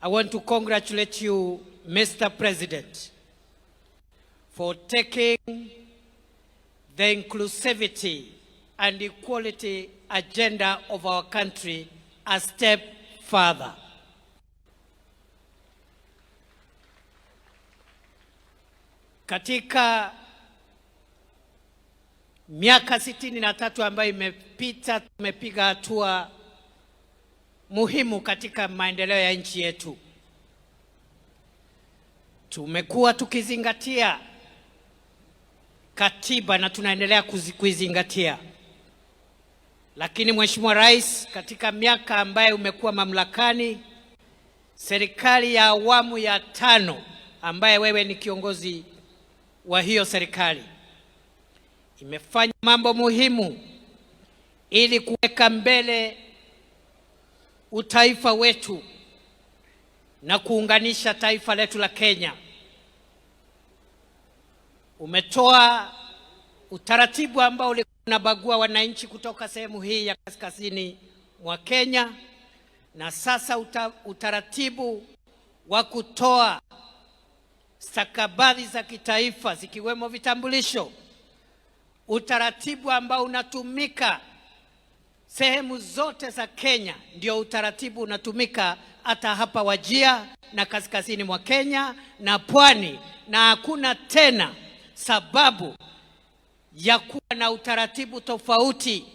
I want to congratulate you, Mr. President, for taking the inclusivity and equality agenda of our country a step further. Katika miaka 63 ambayo imepita, tumepiga hatua muhimu katika maendeleo ya nchi yetu. Tumekuwa tukizingatia katiba na tunaendelea kuizingatia, lakini Mheshimiwa Rais, katika miaka ambayo umekuwa mamlakani, serikali ya awamu ya tano ambaye wewe ni kiongozi wa hiyo serikali imefanya mambo muhimu ili kuweka mbele utaifa wetu na kuunganisha taifa letu la Kenya. Umetoa utaratibu ambao ulikuwa unabagua wananchi kutoka sehemu hii ya kaskazini mwa Kenya, na sasa utaratibu wa kutoa stakabadhi za kitaifa zikiwemo vitambulisho, utaratibu ambao unatumika sehemu zote za Kenya, ndio utaratibu unatumika hata hapa Wajir na kaskazini mwa Kenya na pwani, na hakuna tena sababu ya kuwa na utaratibu tofauti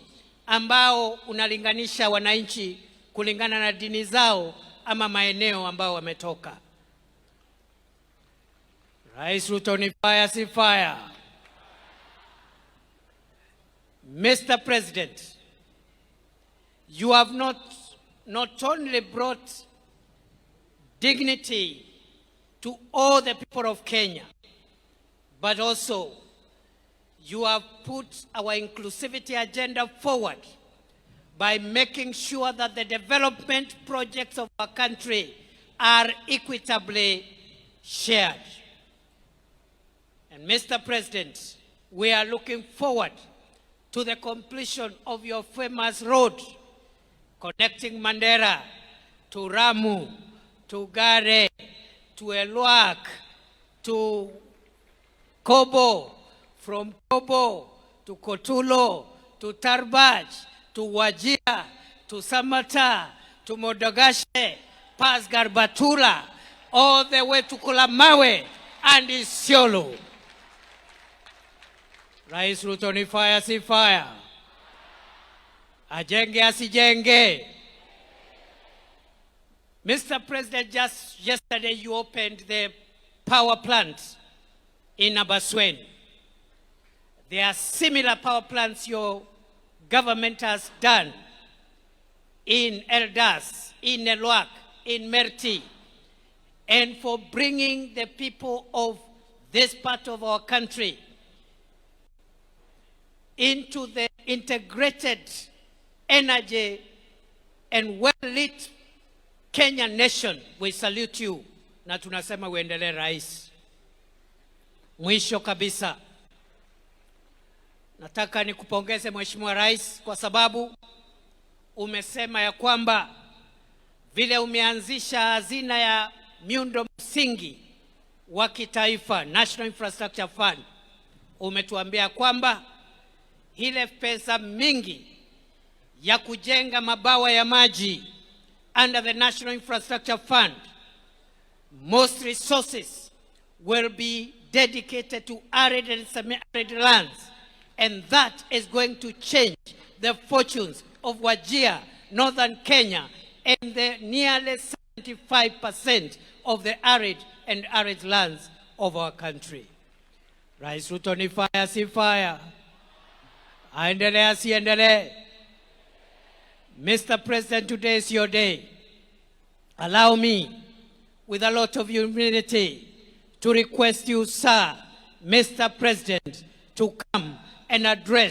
ambao unalinganisha wananchi kulingana na dini zao ama maeneo ambao wametoka. Rais Ruto ni fire, si fire? Mr. President, you have not only brought dignity to all the people of Kenya, but also you have put our inclusivity agenda forward by making sure that the development projects of our country are equitably shared. And Mr. President, we are looking forward to the completion of your famous road connecting Mandera to Rhamu, to Gare, to Elwak, to Kobo, from Kobo to Kotulo, to Tarbaj, to Wajir, to Samatar, to Modogashe, past Garbatula, all the way to Kulamawe and Isiolo. Rais Ruto ni fire, si fire? Ajenge asijenge? Mr. President, just yesterday you opened the power plant in Abaswen. There are similar power plants your government has done in Eldas, in Elwak, in Merti, and for bringing the people of this part of our country into the integrated energy and well-lit Kenya nation. We salute you na tunasema uendelee, Rais. Mwisho kabisa, nataka nikupongeze Mheshimiwa Rais kwa sababu umesema ya kwamba vile umeanzisha hazina ya miundo msingi wa kitaifa, National Infrastructure Fund, umetuambia kwamba ile pesa mingi ya kujenga mabwawa ya maji under the National Infrastructure Fund, most resources will be dedicated to arid and semi-arid lands, and that is going to change the fortunes of Wajir, northern Kenya, and the nearly 75% of the arid and arid lands of our country. Rais Ruto ni fire, si fire? Aendelee asiendelee? Mr. President, today is your day. Allow me, with a lot of humility, to request you, sir, Mr. President, to come and address